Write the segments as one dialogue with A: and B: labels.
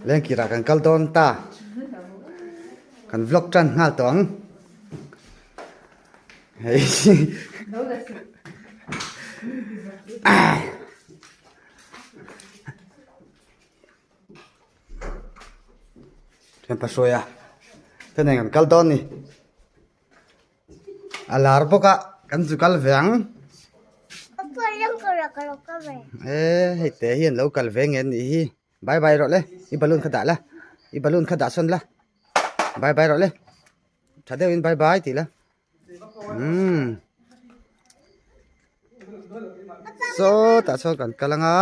A: Lengkirah kan kal dawn ta. Kan vlog tan nghal tawh ang. Hei. Thian Pahruaia te nen kan kal dawn ni. A lar bawk a kan chu kal ve ang. E hei te hi an lo kal ve nge anih hi. Bye bye rawh le i balloon kha dah la i balloon kha dah sawn la bye bye rawh le tha deuhin bye bye tih la. Umm sawtah sawn kan kal anga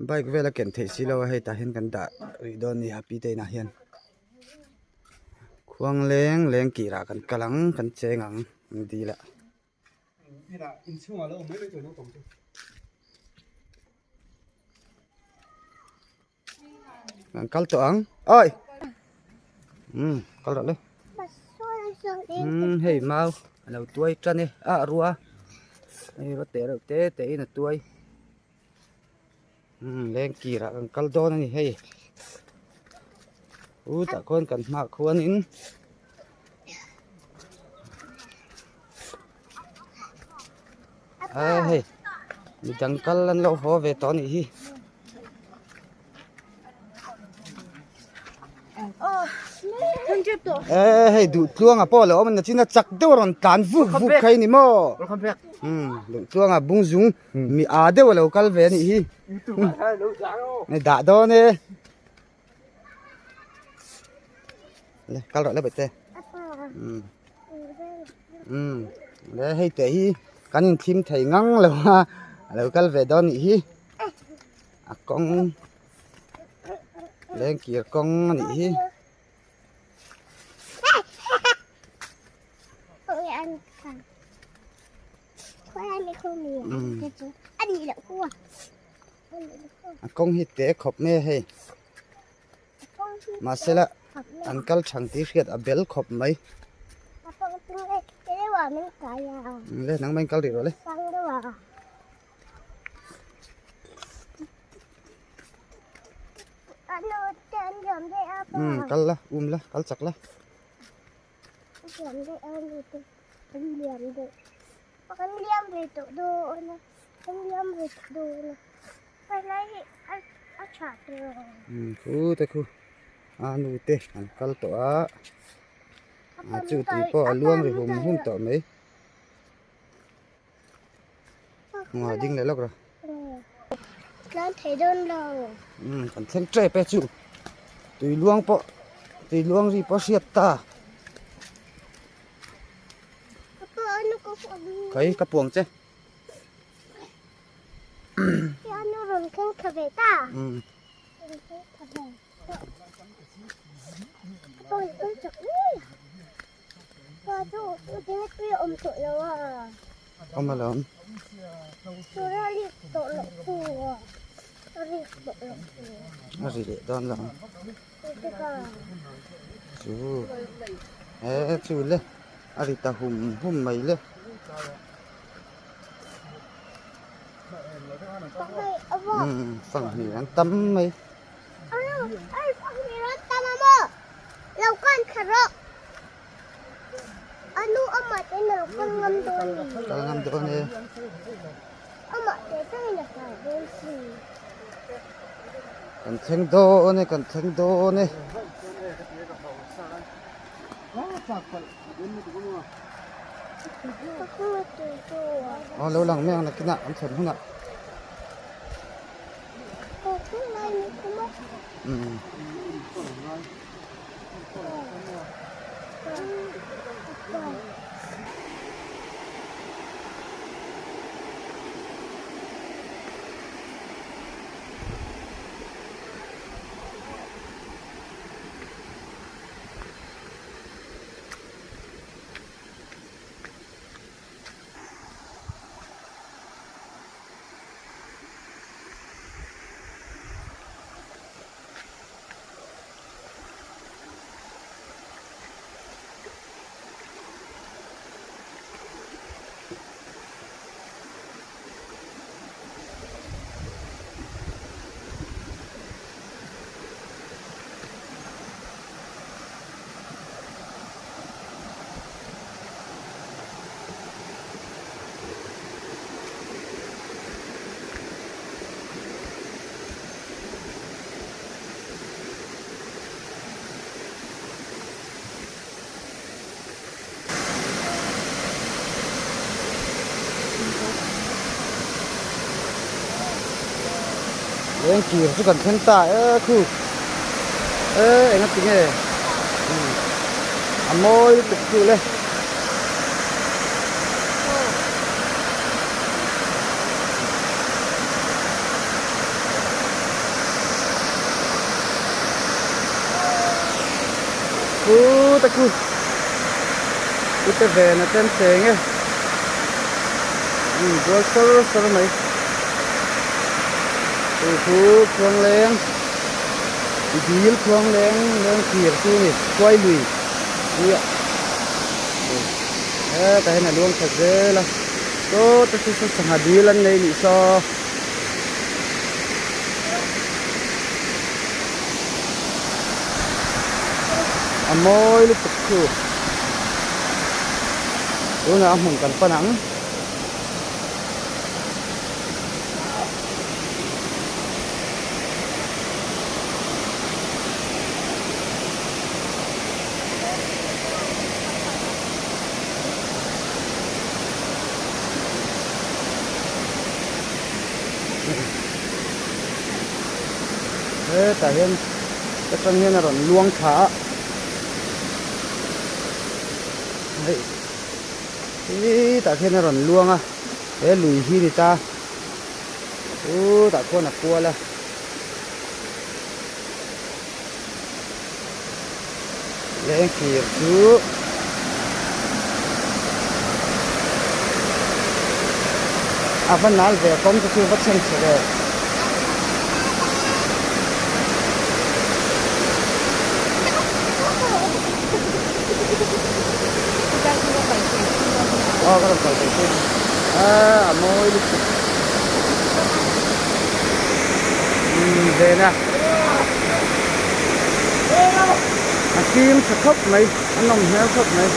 A: bike vel a ken theih si lo a hei tah hian kan dah rih dawn a ni happy te inah hian khuang leng leng kirah kan kal ang kan cheng ang an dil ah. Kan kal tawh ang oi umm kal rawh le umm hei mau a lo tuai tan e a rua hei rua te reuh te te in a tuai umm leng kirah kan kal dawn a ni hei u tah khawn kan hmaah khuanin. A hei midang kal an lo haw ve tawh a nih hi. E hei duh tluanga pawh a lo awm a nachin a chak deuh a rawn tlan vuk vuk kha i ni maw duh tluanga bung zung mi a deuh a lo kal ve a nih hi dah dawn e. Le kal rawh le bete. Um. Um. Le hei te hi kan in thim thei ngang lo a. A lo kal ve dawn nih hi. A kawng leng kir kawng a nih hi. Um. A kawng hi te khawp mai a hei mahsela an kal thang tih hriat a bel khawp mai le nangmah in kal rih rawh le. Umm kal la um la kal chak la. Khu te khu a nu te an kal tawh a a chu tui pawh a luang ri hum hum tawh mai ngaw ding leh lawk rawh kan thleng tep e chu tui luang pawh tui luang ri pawh a hriat ta. Khawi ka puang che. Awm alawm. A ri leh dawn lo. Chu e chu le a ri ta hum hum mai le. Umm fanghmir an tam mai. Kal ngam dawn e. Kan thleng dawn e kan thleng dawn e. Aw lo lang mai ang nakinah an thlen hunah. Umm. Lengkir chu kan thleng ta e khu e enga tinge a mawi lutuk chu le. Khu te khu khu te ven a chen cheng e umm bual sar sar mai chu khu khuang leng dil khuang leng leng thir chu a ni khuai lui nia hetah hian a luang khat zel a saw te chu saw sangha dil an nei nih saw. A mawi lutuk chu tunah a hmun kan pan ang. Hetah hian atang hian a rawn luang thla a hei hetah khian a rawn luang a he lui hi a ni ta chutah khuan a kual a. Lengkir chu a va nal ve kawng te chu va chheng chhe ve. Aw ka rawn kal thei chu a mawi lutuk umm ven a. A fim tha khawp mai a nawm hmel khawp mai.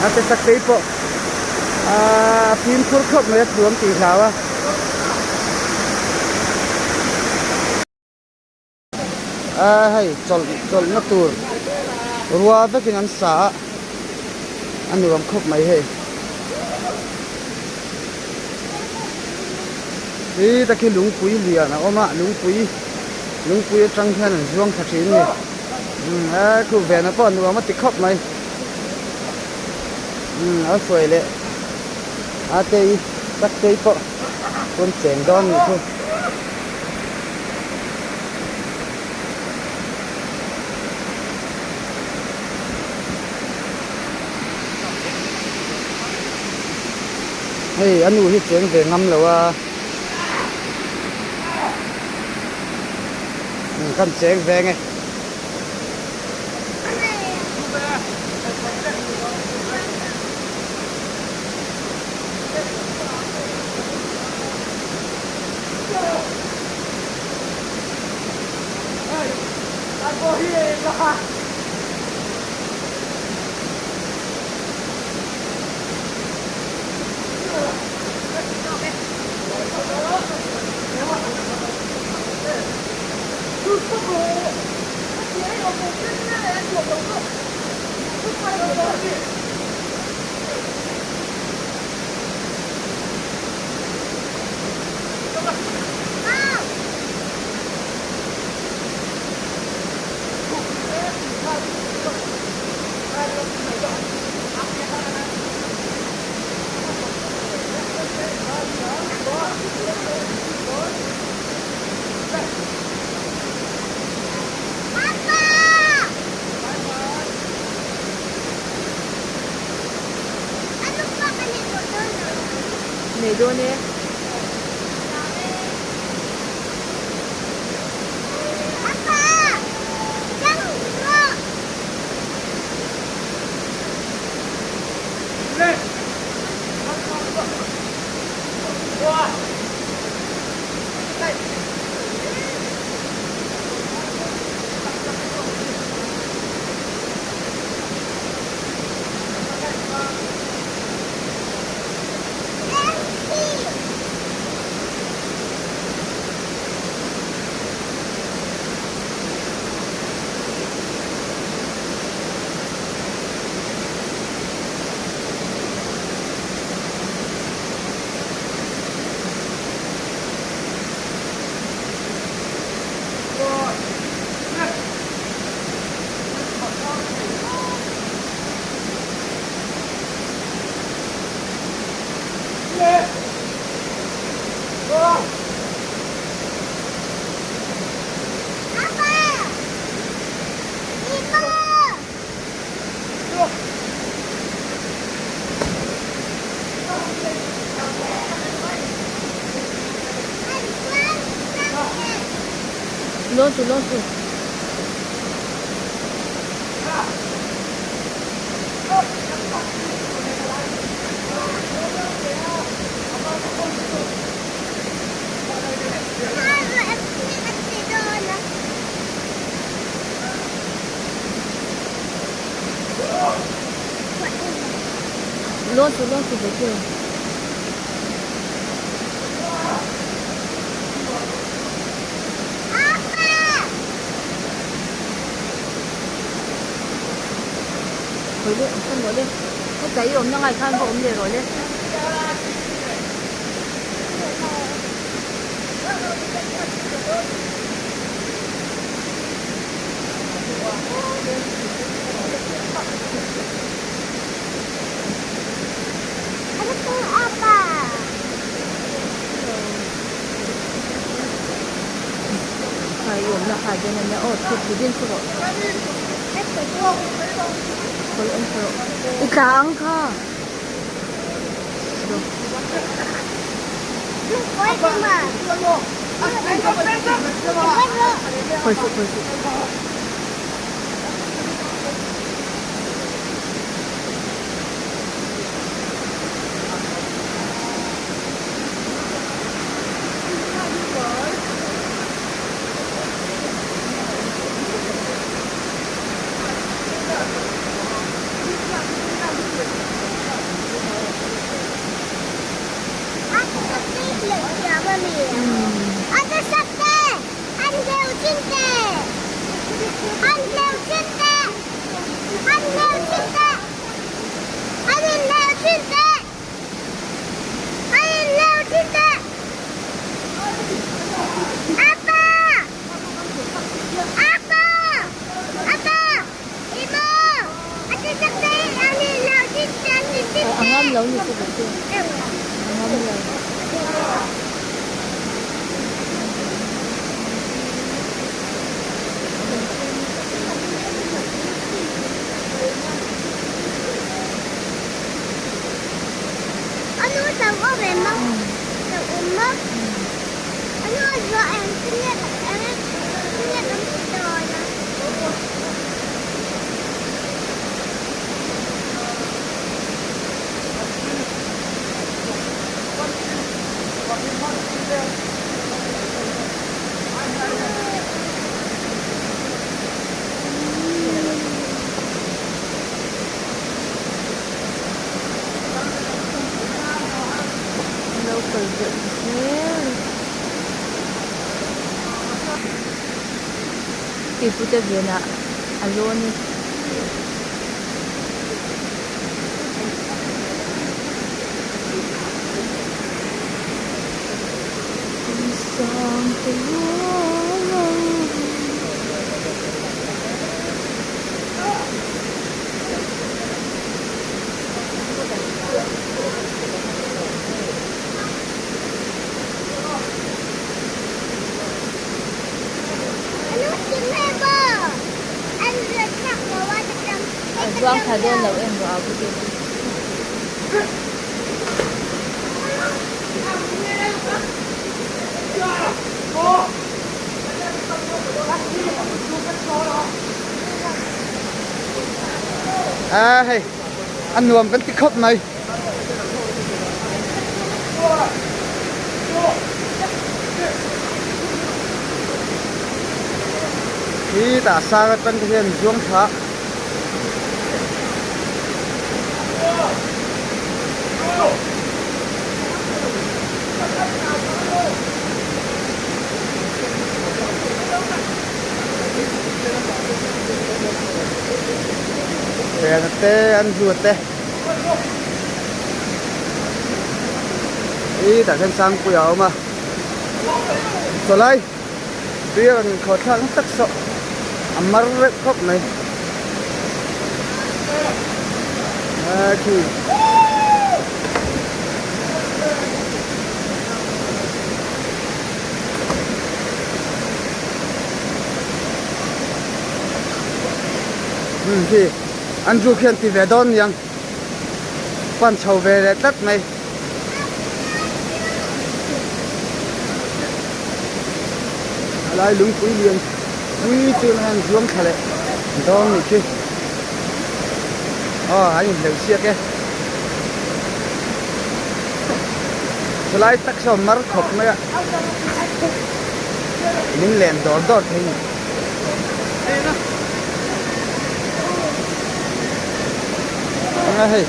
A: A te tak te pawh a fimkhur khawp mai a thuam tih hlau a. A hei chawlh chawlhna tur rua vekin an sa a a nuam khawp mai hei hi takhi lungpui lian a awm a lungpui lungpui atang hian an zuang thla thin a ni umm a khu vena pawh a nuam a ti khawp mai umm a hruai leh a tei tak tei pawh pawn cheng dawn a nih chu. Hei a nu hi cheng ve ngam lo a kan cheng ve nge.
B: Nei dawn e. Lawn su lawn su. Lawn su lawn su ve chu. Khawi le awm sawn rawh le. Heta i awmna ngai khan va awm leh rawh le. Khai i awmna khai dawn ania aw thu thu din thu rawh khawi en thu rawh i tla ang kha khawi suh khawi suh. A ngam lo ni chu chu a ngam lo. Lo kal belh zel Pipute venah a lawn e. A zuang thla dawn lo em rawh a bute chu.
A: A hei a nuam kan ti khawp mai. Khi tah sang atang te hian zuang thla. Thena te an hlu te i tah hian sangpui a awm a chawlai tui a rawn inkhawh thlak na tak saw a mar reuh khawp mai a khi. Khi Andrew khian ti ve dawn niang pan chho ve leh tlat mai. A lai lungpui lian. Khi chu an han zuam thla leh dawn nih khi. Aw an inhleuh siak e. Chulai tak saw mar khawp mai a. Min len dawr dawr thei ni. Anga hei.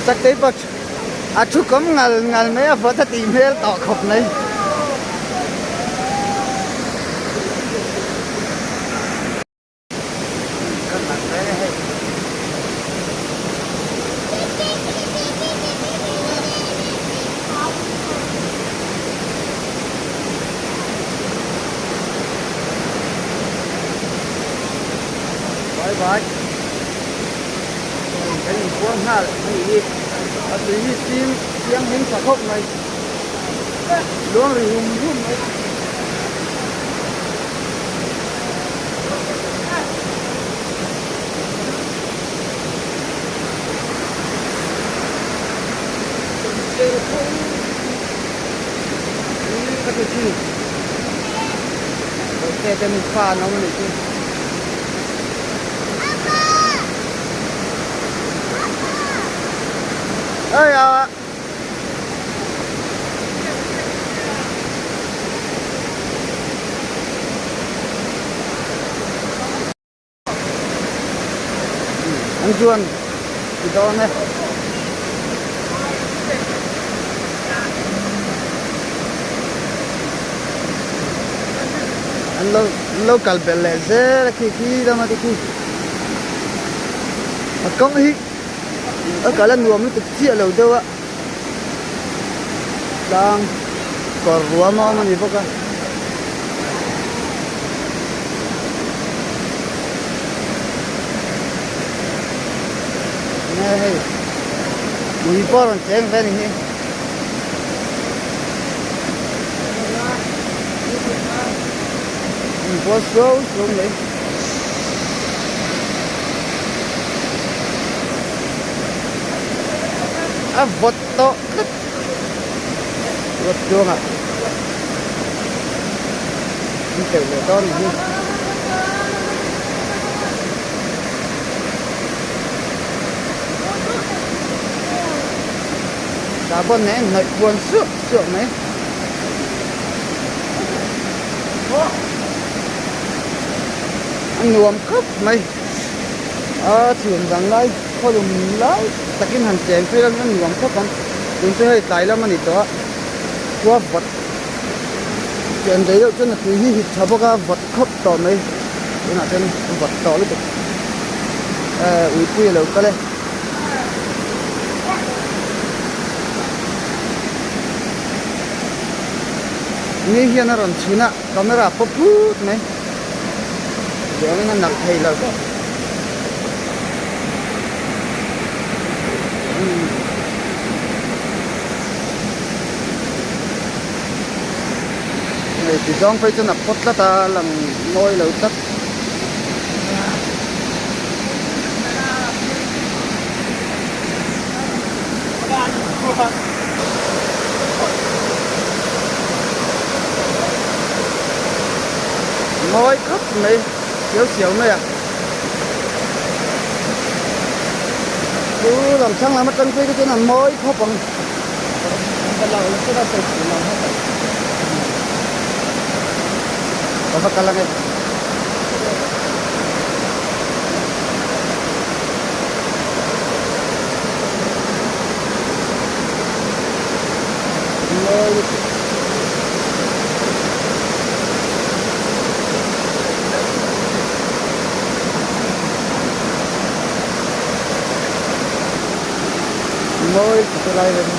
A: Chak tei pawh a thu kawm ngal ngal mai a vawt a tih hmel tawh khawp mai. Bye bye. Kan inpuang nghal a nih hi. A tui hi fim thianghlim tha khawp mai. Luang ri hum hum mai. Te te nu fa an awm a nih chu. Ê à. An chuan ti dawn e. An lo an lo kal belh leh zel a khi khi lama te khi. A kawng hi a kal a nuam lutuk chiah lo deuh a. Tlang kawr ruam a awm a ni bawk a. Nge hei ui pawh a rawn cheng ve a ni hi. Inbual suau suau mai. A vawt tawh tlat vawt chuangah an teuh leh dawn a ni hi. Sahbawn nen hnawih puan suah suah mai. A nuam khawp mai a chhun zan lai khawlum lai takin han cheng phei la a nuam khawp ang tun chu hei tlai lam a ni tawh a khua vawt chen daih deuh chuan a tui hi hit tha bawk a vawt khawp tawh mai tunah chuan a vawt tawh lutuk eh uipui a lo kal e. Ni hian a rawn chhun a camera pawh phut mai chuangin a nalh thei lo hei ti zawng phei chuan a pawt tlat a a lang mawi lo tlat. Mawi khawp mai siau siau mai a chu lam thlang lam atang phei te chuan a mawi khawp ang. Ka va kal ange. Mawi lutuk lai vel hi.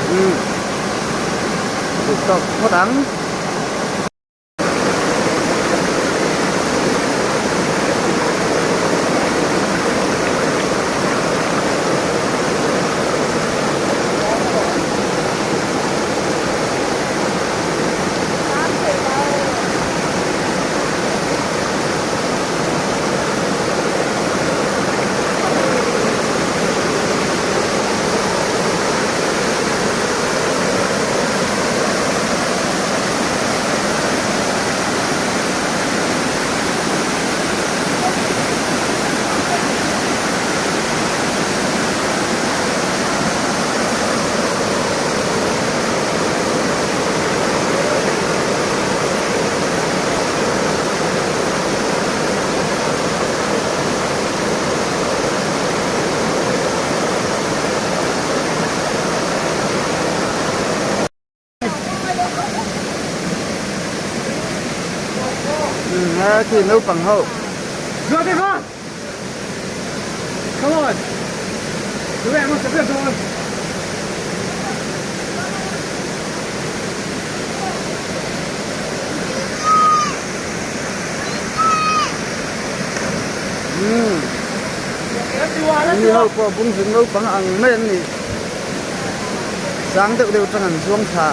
A: Umm duh tawk phawt ang. Khi naupang ho. Mi ho pawh bungzun naupang ang mai an ni. Sang deuh deuh atang an zuang thla.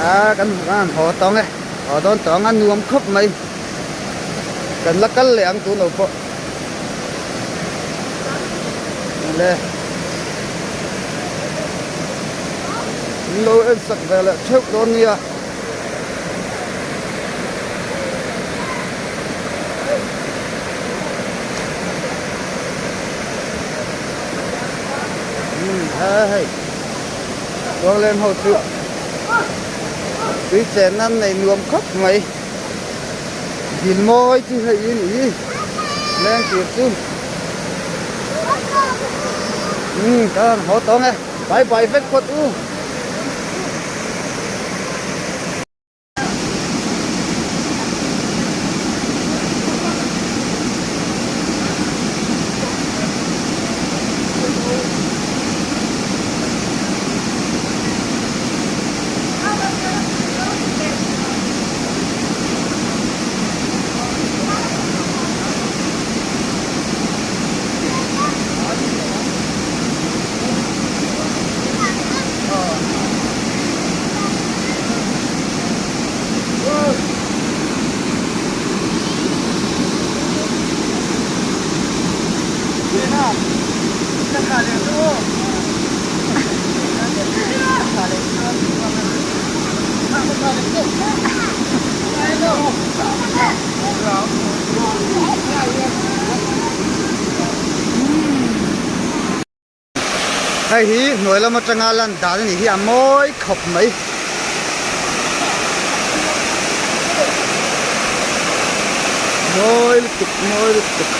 A: A kan an haw tawng e haw dawn tawng a nuam khawp mai kan la kal leh ang tun lo pawh le in lo en sak ve leh theuh dawn nia. Hei Tuarleng ho chu tui chen nan nei nuam khawp mai dil mawi chu hei i ni leng tir chu umm ka rawn haw tawng e bye bye vek phawt u. Hei hi hnuai lam atanga lan dan a nih hi a mawi khawp mai. Mawi lutuk mawi lutuk.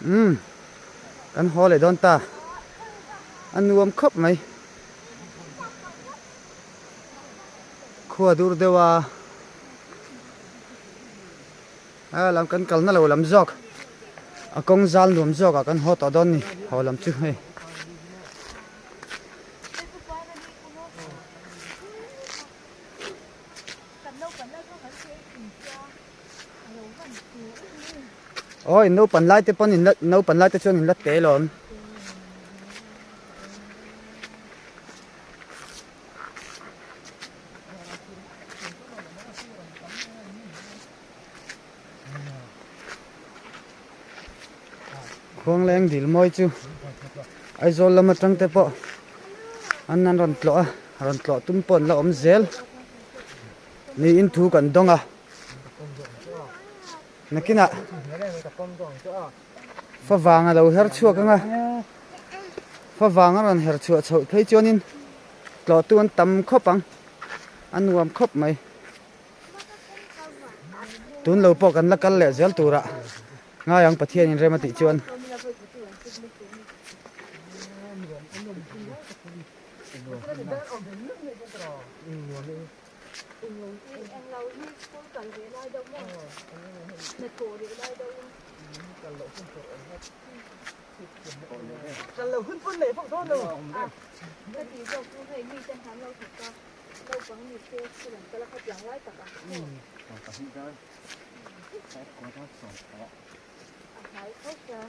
A: Umm kan haw leh dawn ta a nuam khawp mai khua dur deuh a. A lam kan kalna lo lam zawk a kawng zal nuam zawk ah kan haw tawh dawn ni haw lam chu hei. Aw in naupan lai te pawn in la naupan lai te chuan in la te lawm. Khuangleng dil mawi chu Aizawl lam atang te pawh an an rawn tlawh a rawn tlawh tum pawh an la awm zel niin thu kan dawng a nakinah favang a lo her chhuak ang a favang a rawn her chhuah chhoh phei chuanin tlawh tu an tam khawp ang a nuam khawp mai. Tun lo pawh kan la kal leh zel turah ngai ang Pathian in rem a tih chuan.
B: Naupang ni se school an kal a kha tiang lai tak a a hnai tho sia.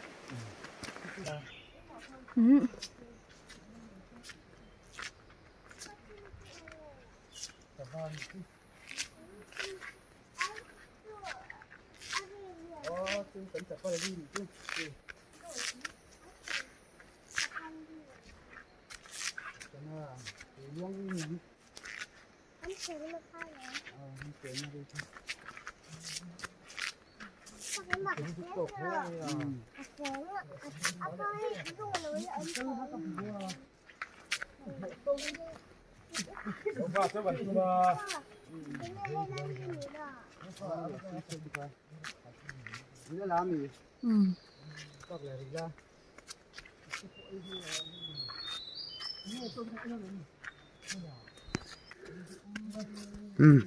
A: Umm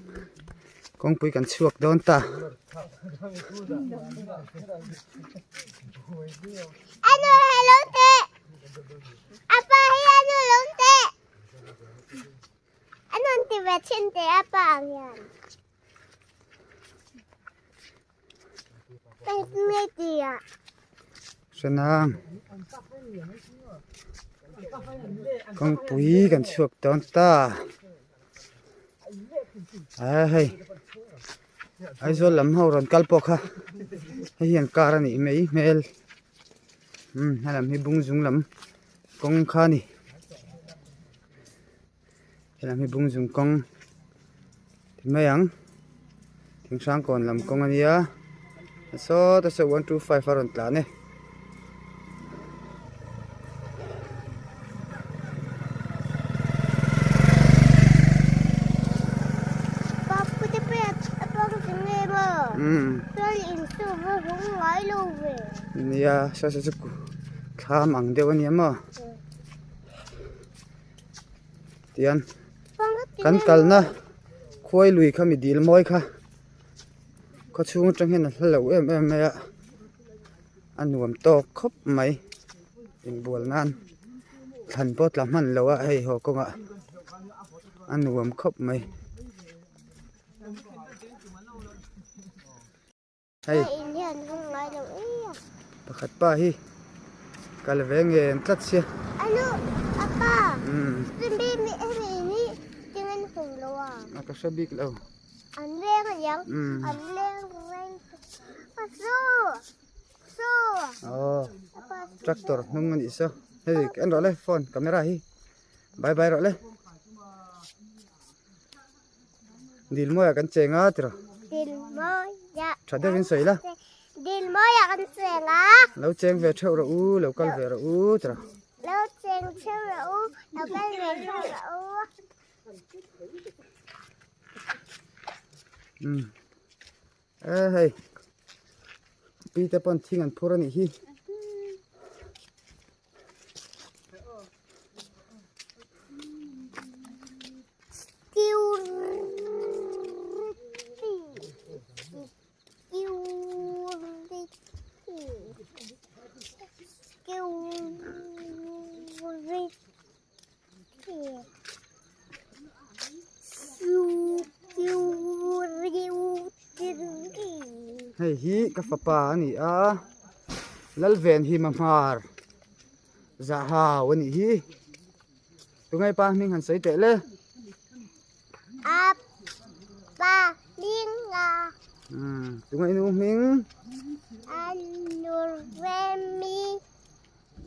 A: kawngpui kan chhuak dawn ta. Hrenang kawngpui kan chhuak dawn ta a hei Aizawl lam ho rawn kal pawh kha hei hian car a nih mai hmel umm helam hi bung zung lam kawng kha a ni helam hi bung zung kawng ti mai ang thinghrang kawn lam kawng a nia sawta saw 125 a rawn tlan e. Nia saw saw chu thlam ang deuh a nia maw. Tian kan kalna khuai lui kha mi dil mawi kha khaw chhung atang hian a hla lo em em mai a a nuam tawk khawp mai inbual nan thlan pawh tla hman lo a hei haw kawngah a nuam khawp mai. Hei pakhat pa hi kal ve nge an tlat sia a ka hre bik lo aw tractor hnung a nih saw hei en rawh le phone camera hi bye bye rawh le. Dilmawiah kan cheng a tiraw?
C: Dilmawiah
A: Tha deuhin sawi la.
C: Dilmawiah kan cheng a.
A: Lo cheng ve theuh rawh u, lo kal ve rawh u tiraw?
C: Lo cheng theuh rawh u, lo kal ve theuh rawh u.
A: Umm e hei pi te pawn thing an phur a nih hi. Hei hi ka fapa a ni a, Lalvenhima hmar zahau a nih hi. Tunge pa hming han sawi teh le?
C: A pa hminga.
A: Tunge nu hming?
C: A nu Remi.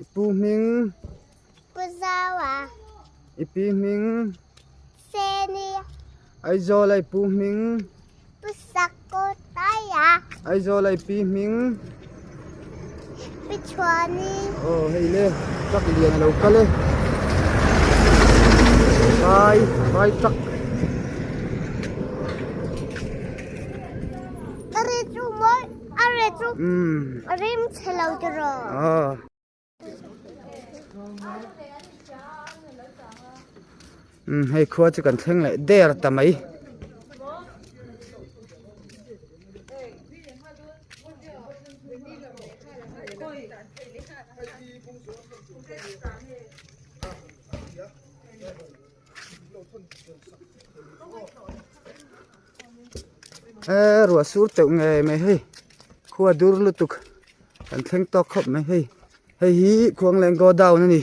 A: I pu hming?
C: Pu Zaua.
A: I pi hming?
C: Seni.
A: Aizawl a i pu hming?
C: Pu Sakawtaia.
A: Aizawl a i pi hming?
C: Pi Chhuani.
A: Aw hei le truck lian a lo kal e. Vai vai truck.
C: A ri chu mawi a ri chu a rim chhe lo tiraw.
A: Aw. Umm hei khua chu kan thleng leh der ta mai. Eee ruah sur teuh ngei mai hei khua dur lutuk kan thleng tawk khawp mai hei hei hi khuangleng go down a ni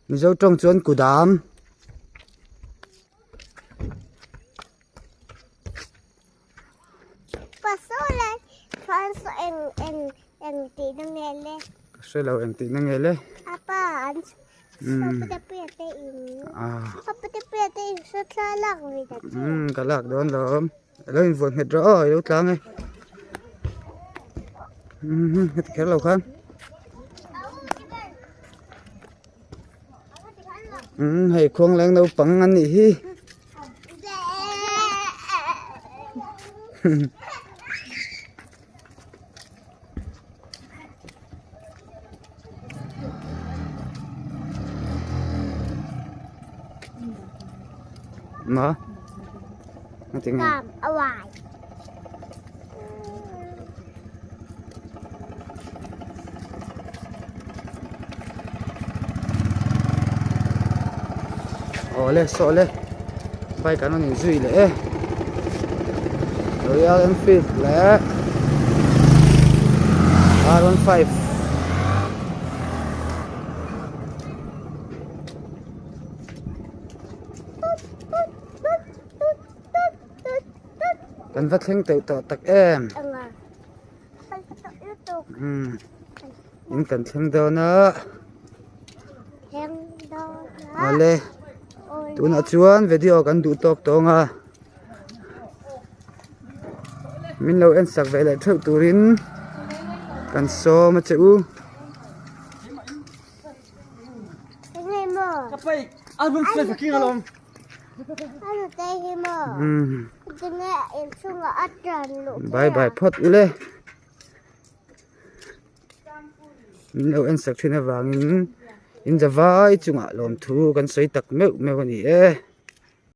A: mizo tawng chuan kudam. Ka hre lo eng tihna nge le. Umm ka lak dawn lo awm alo invuah nghet rawh aw ilo tlang e umm heti kher lo khan umm hei khuangleng naupang an nih hi. Ma Awle saw le bike an rawn inzui leh e Royal Enfield leh R15 Kan va thleng teuh tawh tak em umm in kan thleng dawn a awle tunah chuan video kan duh tawk tawng a min lo en sak ve leh theuh turin kan sawm a che u. Bye bye phawt ule min lo en sak thin avangin in zavai chungah lawmthu kan sawi tak meuh meuh a ni e.